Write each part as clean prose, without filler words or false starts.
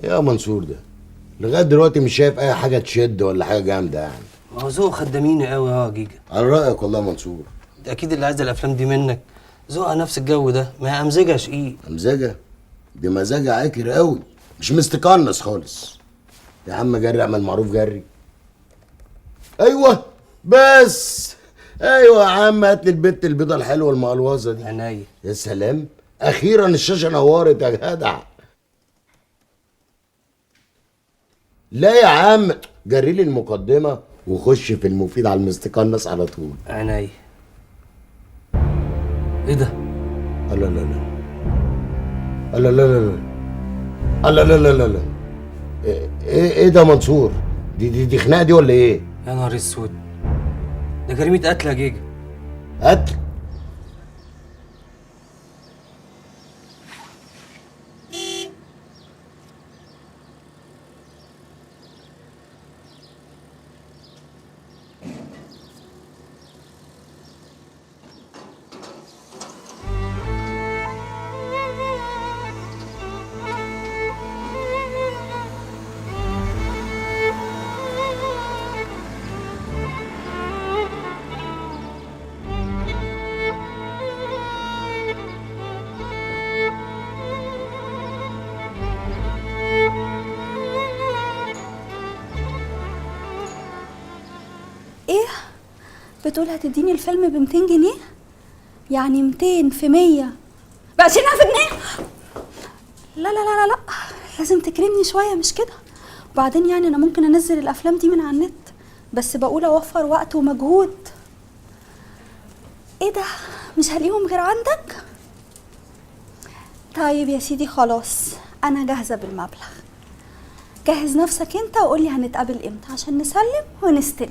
يا منصور ده لغاية دلوقتي مش شايف اي حاجة تشد ولا حاجة جامدة يعني. ما هو ذوق خداميني قوي يا جيجا. على رايك والله يا منصور. ده اكيد اللي عايز الافلام دي منك ذوقها نفس الجو ده، ما هي امزجه يا شقيق. امزجه؟ دي مزاجه عكر قوي، مش مستقنص خالص. يا عم جري، اعمل معروف جري. ايوه بس، ايوه يا عم، هات لي البت البيضة الحلوة المقلوظه دي. عينيا. يا سلام، اخيرا الشاشة نورت يا جدع. لا يا عم، جري لي المقدمة وخش في المفيد على المستقنص على طول. عينيا. ايه ده؟ لا لا لا لا لا لا لا لا لا لا لا. ايه ايه ده يا منصور؟ دي دي دي خناقه دي ولا ايه؟ يا نهار اسود، ده جريمة قتل يا جيجا. قتل؟ ايه بتقول هتديني الفيلم ب 200 جنيه؟ يعني 200 في 100 ب 20,000 جنيه؟ لا لا لا لا لا، لازم تكرمني شوية مش كده؟ وبعدين يعني انا ممكن انزل الافلام دي من على النت، بس بقول اوفر وقت ومجهود. ايه ده، مش هلاقيهم غير عندك؟ طيب يا سيدي خلاص، انا جاهزة بالمبلغ. جهز نفسك انت وقولي هنتقابل امتى عشان نسلم ونستلم.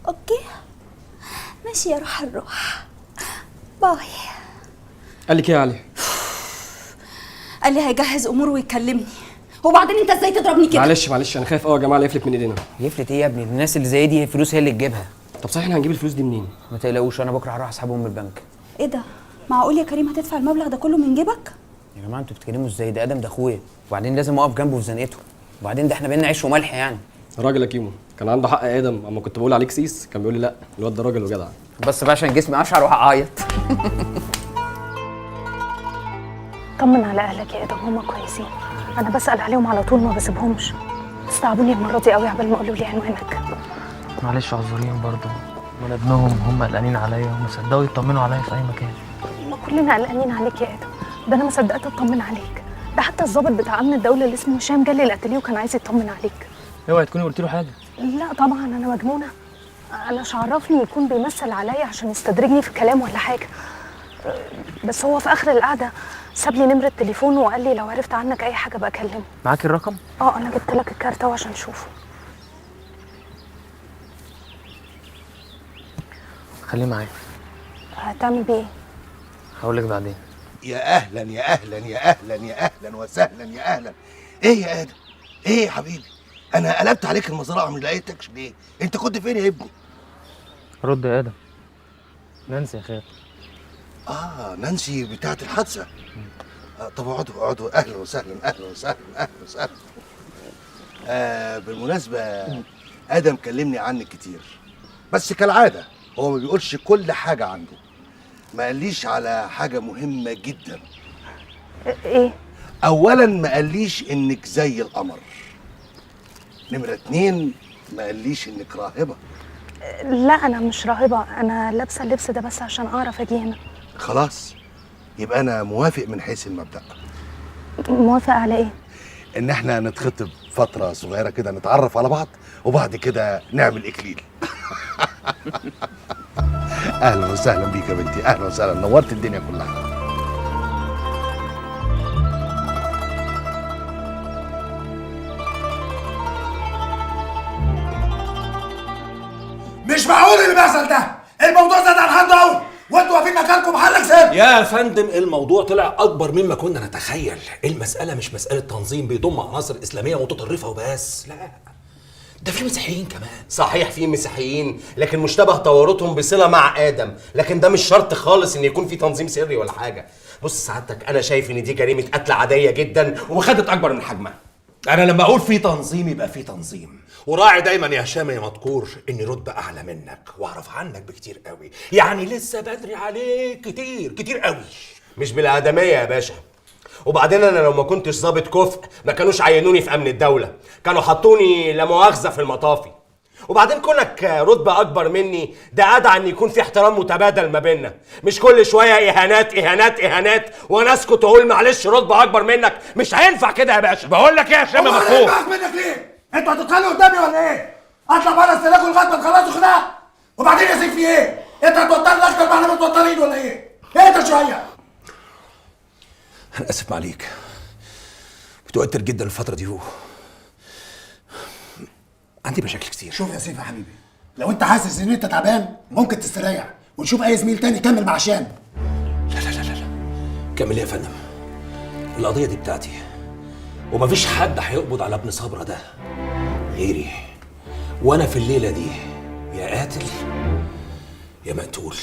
okay ماشي يا روح الروح، bye. قال لك ايه يا علي؟ قال لي هيجهز اموره ويكلمني. وبعدين انت ازاي تضربني كده؟ معلش معلش، انا خايف قوي يا جماعة لا يفلت من ايدينا. يفلت ايه يا ابني؟ الناس اللي زي دي الفلوس هي اللي تجيبها. طب صحيح احنا هنجيب الفلوس دي منين؟ ما تقلقوش، انا بكره هروح اسحبهم من البنك. ايه ده، معقول يا كريم هتدفع المبلغ ده كله من جيبك؟ يا جماعة انتوا بتتكلموا ازاي؟ ده ادم ده اخويا، وبعدين لازم اقف جنبه في زنقته، وبعدين ده احنا بقينا عيش وملح يعني. راجل يا كيمو، كان عنده حق ادم اما كنت بقول عليك سيس كان بيقول لي لا الواد ده راجل وجدع. بس بقى عشان جسمي اشعر وهعيط. طمن على اهلك يا ادم، هما كويسين، انا بسال عليهم على طول ما بسيبهمش. بس تعبوني المرة دي قوي عبال ما قالوا لي عنوانك. معلش اعذريهم برضه، وانا ابنهم، هم قلقانين عليا وما صدقوا يطمنوا عليا في اي مكان. ما كلنا قلقانين عليك يا ادم، ده انا ما صدقت اطمن عليك. ده حتى الضابط بتاع امن الدولة اللي اسمه هشام جالي الاتيليه وكان عايز يطمن عليك. اوعي تكوني قلت له حاجة. لا طبعا انا مجنونة، انا مش عرفني يكون بيمثل عليا عشان يستدرجني في الكلام ولا حاجة. بس هو في اخر القعدة ساب لي نمره تليفونه وقال لي لو عرفت عنك اي حاجة بقى اكلمه. معاكي الرقم؟ اه انا جبت لك الكارت اهو عشان تشوفه. خليه معايا. هتعمل بيه ايه؟ هقول لك بعدين. يا اهلا يا اهلا يا اهلا يا اهلا وسهلا يا اهلا. ايه يا ادم؟ ايه يا حبيبي؟ انا قلبت عليك المزرعة مش لقيتكش ليه؟ انت كنت فين يا ابني؟ رد يا ادم. نانسي يا خال. اه نانسي بتاعت الحادثة. طب اقعدوا اقعدوا. اهلا وسهلا اهلا وسهلا اهلا وسهلا. بالمناسبة ادم كلمني عنك كتير، بس كالعادة هو ما بيقولش كل حاجة عنده. ما قاليش على حاجة مهمة جدا. ايه؟ اولا ما قاليش انك زي القمر. نمرة 2 ما قاليش انك راهبة. لا انا مش راهبة، انا لابسة اللبس ده بس عشان اعرف اجي هنا. خلاص يبقى انا موافق من حيث المبدأ. موافق على ايه؟ ان احنا نتخطب فترة صغيرة كده، نتعرف على بعض وبعد كده نعمل اكليل. اهلا وسهلا بيك يا بنتي، اهلا وسهلا، نورت الدنيا كلها. مش معقول اللي بيحصل ده، الموضوع زاد عن حد قوي وانتوا واقفين مكانكم محلك سر. يا فندم الموضوع طلع اكبر مما كنا نتخيل. المسألة مش مسألة تنظيم بيضم عناصر اسلامية متطرفة وبس، لا ده في مسيحيين كمان. صحيح في مسيحيين، لكن مشتبه تورطهم بصلة مع آدم، لكن ده مش شرط خالص ان يكون في تنظيم سري ولا حاجة. بص سعادتك، انا شايف ان دي جريمة قتل عادية جدا وخدت اكبر من حجمها. انا لما اقول في تنظيم يبقى في تنظيم. وراعي دايما يا هشام يا مدكور اني رتبه اعلى منك واعرف عنك بكتير قوي، يعني لسه بدري عليك كتير كتير قوي. مش بالادميه يا باشا. وبعدين انا لو ما كنتش ظابط كفء ما كانوش عينوني في امن الدولة، كانوا حطوني لا مؤاخذة في المطافي. وبعدين كونك رتبه اكبر مني ده ادعى ان يكون في احترام متبادل ما بيننا، مش كل شوية اهانات اهانات اهانات وانا اسكت واقول معلش رتبه اكبر منك. مش هينفع كده يا باشا. بقول لك ايه يا هشام يا مدكور؟ منك ليه؟ انتوا هتتخانقوا قدامي ولا ايه؟ اطلع بره استناكوا لغاية ما تخلصوا خناقه. وبعدين يا سيف في ايه؟ انت هتوترنا اكتر ما احنا متوترين ولا ايه؟ اهدى شوية. انا اسف عليك، متوتر جدا الفترة دي، هو عندي مشاكل كتير. شوف يا سيف يا حبيبي، لو انت حاسس ان انت تعبان ممكن تستريح ونشوف اي زميل تاني يكمل مع هشام. لا لا لا لا لا، كمل يا فندم، القضية دي بتاعتي ومفيش حد هيقبض على ابن صبرة ده غيري، وانا في الليلة دي يا قاتل يا مقتول.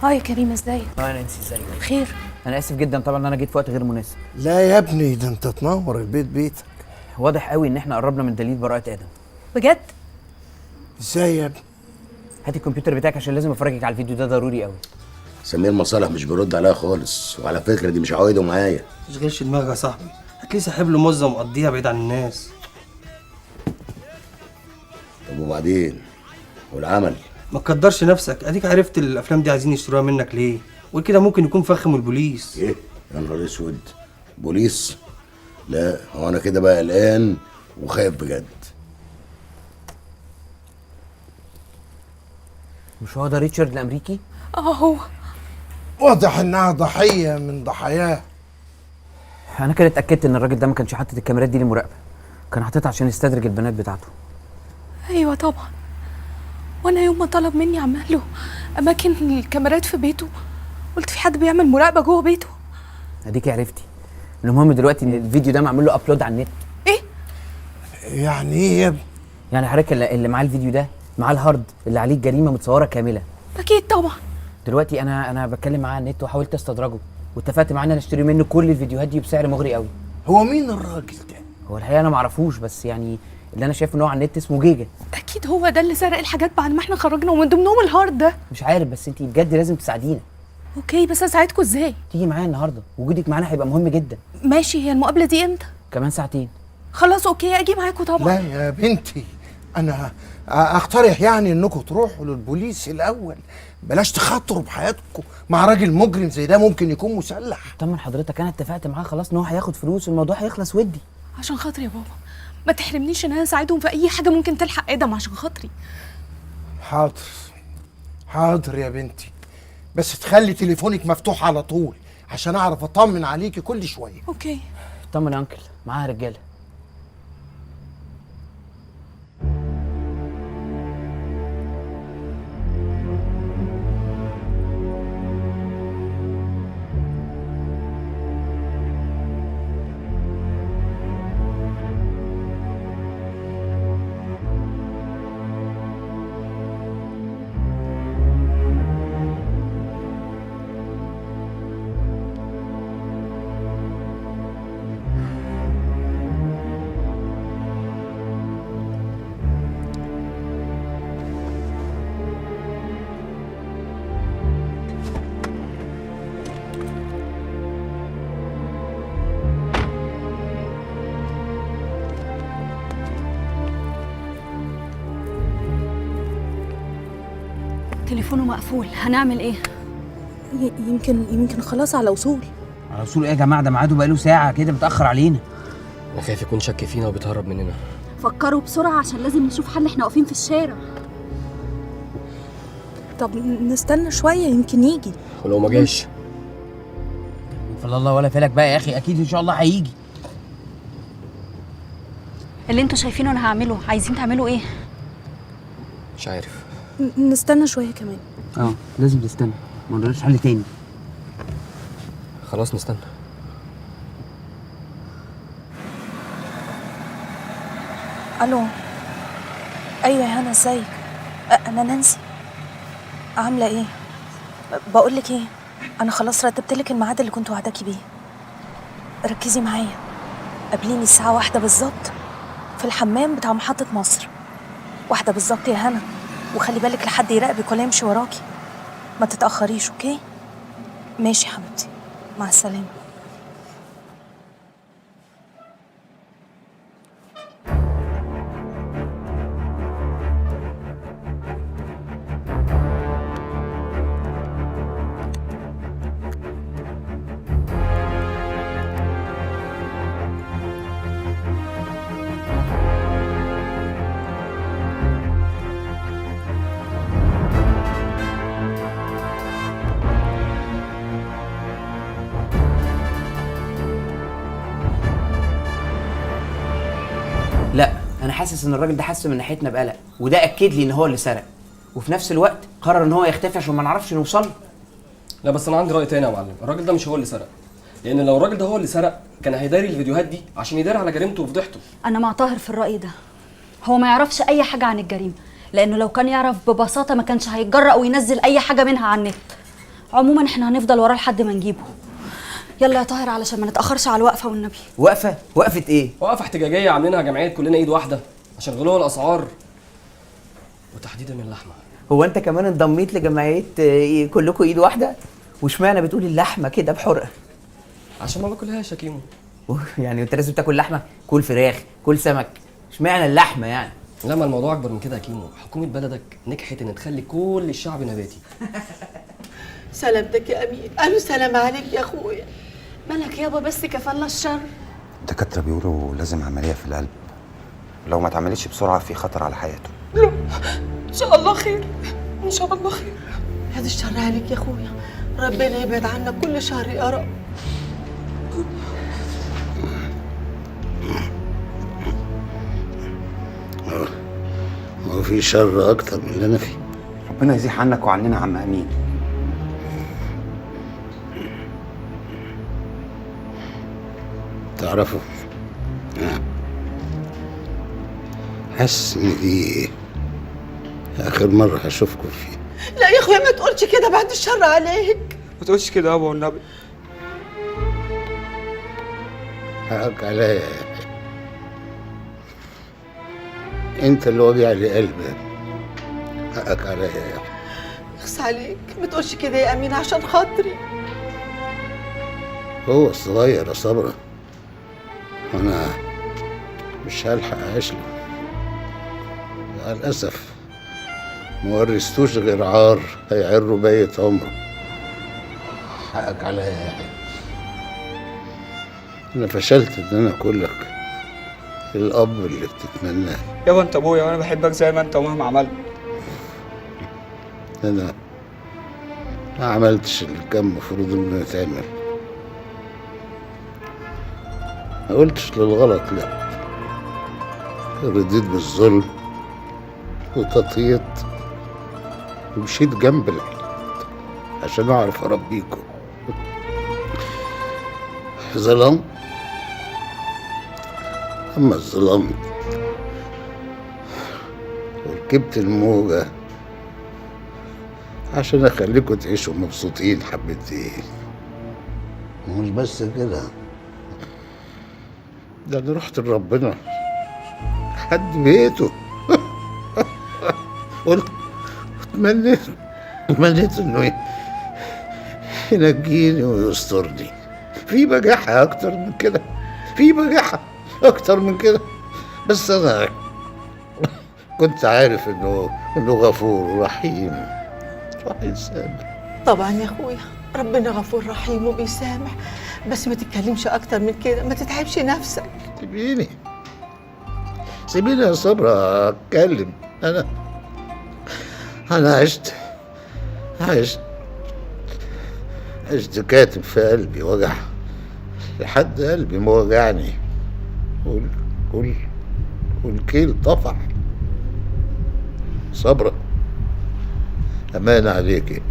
hi يا كريم، ازيك؟ اه نانسي ازيك؟ بخير. انا اسف جدا طبعا ان انا جيت في وقت غير مناسب. لا يا ابني، ده انت تنور البيت بيتك. واضح قوي ان احنا قربنا من دليل براءة ادم. بجد؟ ازاي يا ابني؟ هات الكمبيوتر بتاعك عشان لازم افرجك على الفيديو ده، ضروري قوي. سمير مصالح مش بيرد عليا خالص، وعلى فكرة دي مش عوايده معايا. ما تشغلش دماغك يا صاحبي، هتلاقيه ساحب له مزه ومقضيها بعيد عن الناس. طب وبعدين؟ والعمل؟ ما تقدرش نفسك، اديك عرفت الافلام دي عايزين يشتروها منك ليه، وكده ممكن يكون فخم البوليس. ايه؟ يا نهار اسود، بوليس؟ لا هو انا كده بقى قلقان وخايف بجد. مش هو ده ريتشارد الامريكي؟ اه هو. واضح انها ضحية من ضحاياه. انا كده اتاكدت ان الراجل ده ما كانش حاطط الكاميرات دي للمراقبه، كان حاططها عشان يستدرج البنات بتاعته. ايوه طبعا، وانا يوم ما طلب مني اعمل له اماكن الكاميرات في بيته قلت في حد بيعمل مراقبة جوه بيته. اديكي عرفتي. المهم دلوقتي ان الفيديو ده معمول له upload على النت. ايه؟ يعني ايه يا ابني؟ يعني حضرتك اللي معاه الفيديو ده معاه ال hard اللي عليه الجريمة متصورة كاملة. اكيد طبعا. دلوقتي انا بتكلم معاه على النت وحاولت استدرجه، واتفقت معاه ان انا اشتري منه كل الفيديوهات دي بسعر مغري قوي. هو مين الراجل ده؟ هو الحقيقة انا ما اعرفوش، بس يعني اللي انا شايفه ان هو على النت اسمه جيجا. اكيد هو ده اللي سرق الحاجات بعد ما احنا خرجنا، ومن ضمنهم ال hard ده. مش عارف، بس انت بجد لازم تساعدينا. okay، بس اساعدكم ازاي؟ تيجي معايا النهارده، وجودك معانا هيبقى مهم جدا. ماشي، هي المقابلة دي امتى؟ كمان ساعتين. خلاص okay، اجي معاكم طبعا. لا يا بنتي، انا اقترح يعني انكم تروحوا للبوليس الاول، بلاش تخاطروا بحياتكم مع راجل مجرم زي ده، ممكن يكون مسلح. طمن حضرتك، انا اتفقت معاه خلاص ان هو هياخد فلوس والموضوع هيخلص ودي. عشان خاطري يا بابا، ما تحرمنيش ان انا اساعدهم في اي حاجة ممكن تلحق ادم، عشان خاطري. حاضر حاضر يا بنتي، بس تخلي تليفونك مفتوح على طول عشان اعرف اطمن عليكي كل شوية. okay. طمن يا uncle، معاها رجاله. تليفونه مقفول، هنعمل ايه؟ يمكن خلاص على وصول. على وصول ايه يا جماعة؟ ده ميعاده بقاله ساعة كده، متاخر علينا. انا خايف يكون شك فينا وبيتهرب مننا. فكروا بسرعة عشان لازم نشوف حل، احنا واقفين في الشارع. طب نستنى شوية يمكن يجي. ولو ما جاش؟ فلا الله ولا فلك بقى يا اخي، اكيد ان شاء الله هيجي. اللي انتوا شايفينه انا هعمله، عايزين تعملوا ايه؟ مش عارف. نستنى شوية كمان. اه لازم نستنى، ما عندناش حل تاني. خلاص نستنى. الو. ايوه يا هنا، ازيك؟ انا نانسي. عامله ايه؟ بقول لك ايه، انا خلاص رتبت لك الميعاد اللي كنت وعداكي بيه. ركزي معايا، قابليني الساعة 1 بالظبط في الحمام بتاع محطة مصر. 1 بالظبط يا هنا، وخلي بالك لحد يراقبك ولا يمشي وراكي. ما تتأخريش، okay؟ ماشي يا حبيبتي، مع السلامة. لا انا حاسس ان الراجل ده حس من ناحيتنا بقلق، وده اكد لي ان هو اللي سرق، وفي نفس الوقت قرر ان هو يختفي عشان ما نعرفش نوصل له. لا بس انا عندي راي تاني يا معلم، الراجل ده مش هو اللي سرق، لان لو الراجل ده هو اللي سرق كان هيداري الفيديوهات دي عشان يداري على جريمته وفضيحته. انا مع طاهر في الراي ده، هو ما يعرفش اي حاجة عن الجريمة، لانه لو كان يعرف ببساطة ما كانش هيتجرأ وينزل اي حاجة منها على النت. عموما احنا هنفضل وراه لحد ما نجيبه. يلا يا طاهر علشان ما نتاخرش على الوقفة والنبي. وقفه؟ وقفه ايه؟ وقفه احتجاجية عاملينها جمعية كلنا ايد واحدة عشان غلو الاسعار وتحديدا اللحمة. هو انت كمان انضميت لجمعية كلكم ايد واحدة؟ واشمعنى بتقول اللحمة كده بحرقه؟ عشان ما باكلهاش يا كيمو. يعني انت لازم تاكل لحمه؟ كل فراخ، كل سمك، اشمعنى اللحمة يعني؟ لا ما الموضوع اكبر من كده يا كيمو، حكومة بلدك نجحت ان تخلي كل الشعب نباتي. سلامتك يا امين، الو سلام عليك يا اخويا. مالك يابا بس كفلنا الشر. الدكاترة بيقولوا لازم عملية في القلب، لو ما اتعملتش بسرعة في خطر على حياته. لا ان شاء الله خير، ان شاء الله خير. هذا الشر عليك يا اخويا، ربنا يبعد عنك كل شر يا رب. هو في شر اكتر من اللي انا فيه؟ ربنا يزيح عنك وعننا يا عم امين. تعرفوا حاسس ان دي اخر مرة هشوفكم فيها. لا يا اخويا ما تقولش كده، بعد الشر عليك. ما تقولش كده يابا والنبي. حقك عليا يا يحيى، انت اللي وجع لي قلبي، حقك عليا يا يحيى. اخس عليك ما تقولش كده يا امين عشان خاطري. هو صغير يا صبرا، وانا مش هلحق اعيش له. للاسف ما ورثتوش غير عار هيعره بقية عمره. حقك عليا يا يحيى، انا فشلت ان انا اكون لك الاب اللي بتتمناه. يابا انت ابويا وانا بحبك زي ما انت ومهما عملت. انا ما عملتش اللي كان المفروض انه يتعمل، ما قلتش للغلط لا، رضيت بالظلم وتطيت ومشيت جنب الحيط عشان اعرف اربيكم. ظلمت، اما ظلمت وركبت الموجة عشان اخليكم تعيشوا مبسوطين حبتين. ومش بس كده، ده انا رحت لربنا لحد بيته. قلت اتمنيت انه ينجيني ويسترني. في بجاحة اكتر من كده، في بجاحة اكتر من كده، بس انا كنت عارف انه غفور رحيم وهيسامح. طبعا يا اخويا ربنا غفور رحيم وبيسامح، بس ما تتكلمش اكتر من كده، ما تتعبش نفسك. سيبيني سيبيني يا صبرا اتكلم. انا عشت عشت عشت كاتب في قلبي وجع لحد قلبي ما وجعني، والكيل طفح. صبرا أمانة عليكي،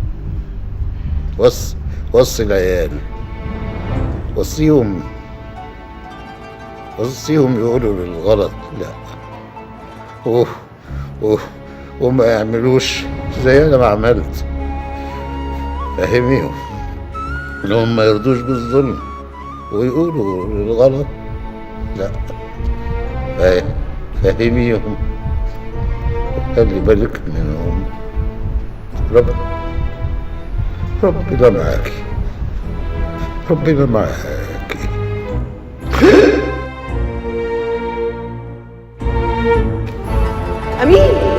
وصي العيال، وصيهم يقولوا للغلط لا، وما يعملوش زي انا ما عملت. فهميهم انهم ما يرضوش بالظلم ويقولوا للغلط لا فهميهم وخلي بالك منهم. ربنا معاكي، ربنا معاكي. امين.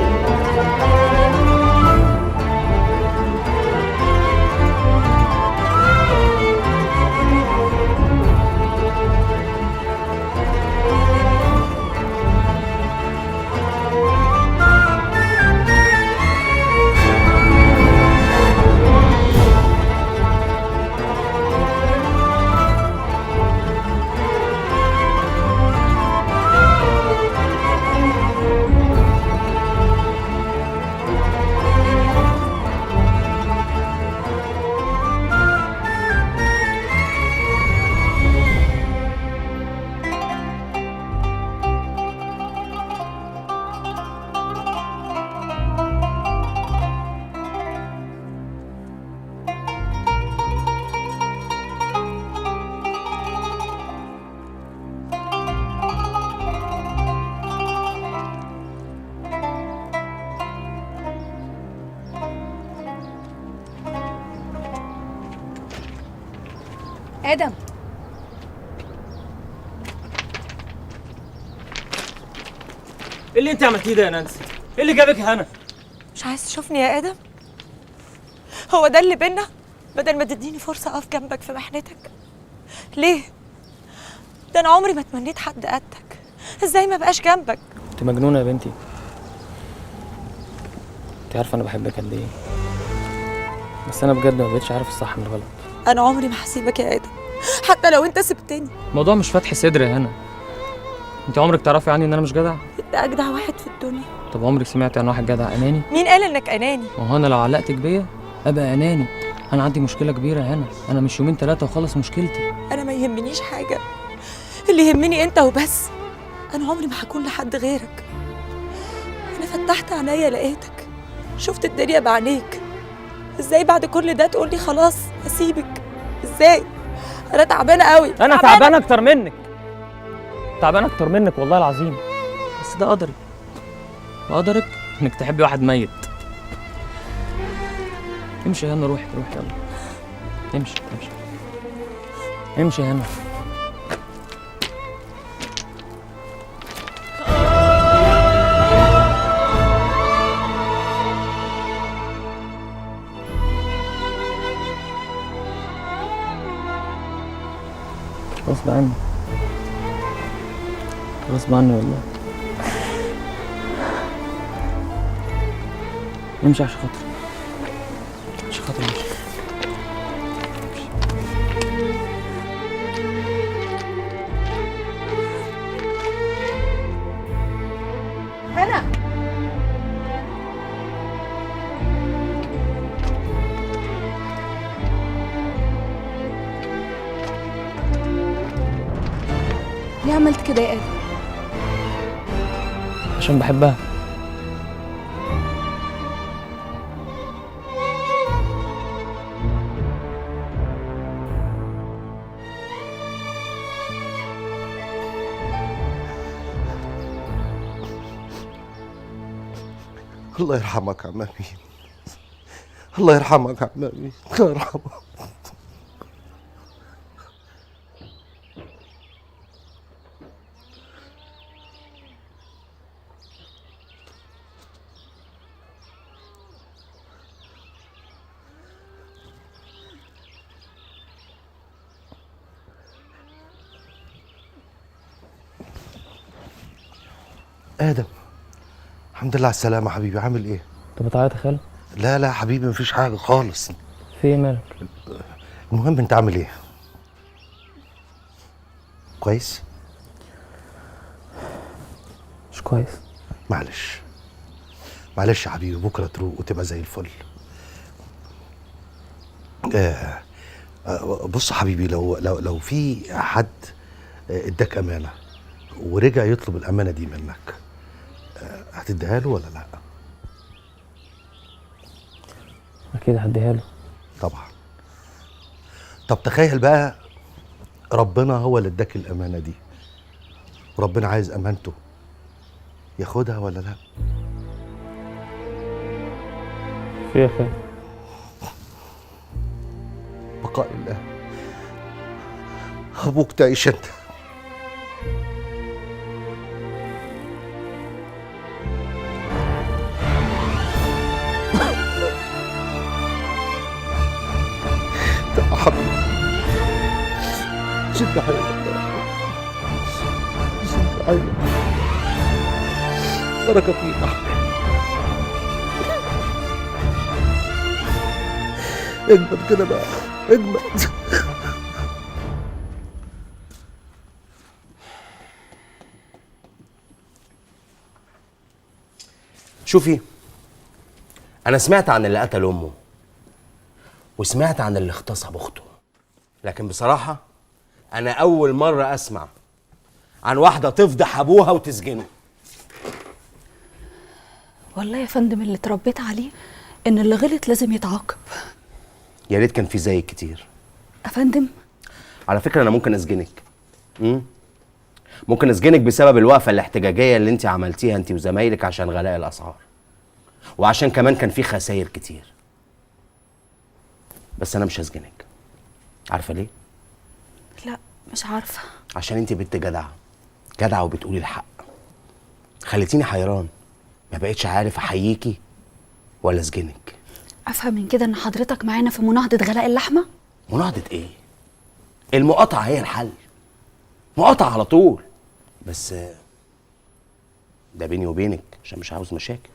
آدم، ايه اللي انت عملتيه ده يا نانسي؟ ايه اللي جابك هنا؟ مش عايز تشوفني يا آدم؟ هو ده اللي بينا؟ بدل ما تديني فرصة أقف جنبك في محنتك. ليه؟ ده أنا عمري ما تمنيت حد قدك. إزاي ما بقاش جنبك؟ انت مجنونة يا بنتي. انت عارفة أنا بحبك قد إيه، بس أنا بجد ما بقتش عارف الصح من الغلط. أنا عمري ما هسيبك يا آدم، حتى لو أنت سبتني. الموضوع مش فتح صدر يا هنا. أنت عمرك تعرفي عني إن أنا مش جدع؟ أنت أجدع واحد في الدنيا. طب عمرك سمعتي عن واحد جدع أناني؟ مين قال إنك أناني؟ ما هو أنا لو علقتك بيا أبقى أناني. أنا عندي مشكلة كبيرة يا هنا، أنا مش يومين 3 وخلص مشكلتي. أنا ما يهمنيش حاجة، اللي يهمني أنت وبس. أنا عمري ما هكون لحد غيرك. أنا فتحت عينيا لقيتك، شفت الدنيا بعينيك. إزاي بعد كل ده تقولي خلاص أسيبك؟ إزاي؟ أنا تعبانة قوي. أنا تعبانة أكتر منك، تعبانة أكتر منك والله العظيم، بس ده قدري، وقدرك إنك تحبي واحد ميت. امشي يا هنا، روحي روحي، يلا امشي امشي امشي يا هنا. غصب عني، غصب عني والله. امشي عشان خاطري، عشان خاطري امشي. هنا ليه عملت كده يا آدم؟ عشان بحبها. الله يرحمك يا عم أمين، الله يرحمك يا عم أمين، الله يرحمك. آدم، الحمد لله على السلامة حبيبي، عامل إيه؟ أنت بتعيط يا خالد؟ لا لا حبيبي مفيش حاجة خالص. في إيه مالك؟ المهم أنت عامل إيه؟ كويس؟ مش كويس. معلش معلش يا حبيبي، بكرة تروق وتبقى زي الفل. بص حبيبي، لو لو لو في حد اداك أمانة ورجع يطلب الأمانة دي منك، هتديها له ولا لا؟ أكيد هديها له طبعا. طب تخيل بقى ربنا هو اللي اداك الأمانة دي وربنا عايز امانته، ياخدها ولا لا؟ في يا خالي؟ بقاء الله، ابوك تعيش انت. يا حبيبي شد حيلك، شد حيلك، بركة فيك يا حبيبي. اجمد كده بقى، اجمد. شوفي، انا سمعت عن اللي قتل امه وسمعت عن اللي اغتصب اخته، لكن بصراحة انا اول مرة اسمع عن واحدة تفضح ابوها وتسجنه. والله يا فندم اللي اتربيت عليه ان اللي غلط لازم يتعاقب. يا ريت كان في زيك كتير. افندم على فكرة انا ممكن اسجنك. ممكن اسجنك بسبب الوقفة الاحتجاجية اللي انت عملتيها انت وزمايلك عشان غلاء الاسعار، وعشان كمان كان في خسائر كتير. بس انا مش هسجنك. عارفه ليه؟ لا مش عارفه. عشان انت بنت جدعه، جدعه وبتقولي الحق. خليتيني حيران، ما بقتش عارف احييكي ولا اسجنك. افهم من كده ان حضرتك معانا في مناهضه غلاء اللحمة؟ مناهضه ايه؟ المقاطعة هي الحل، مقاطعه على طول. بس ده بيني وبينك عشان مش عاوز مشاكل.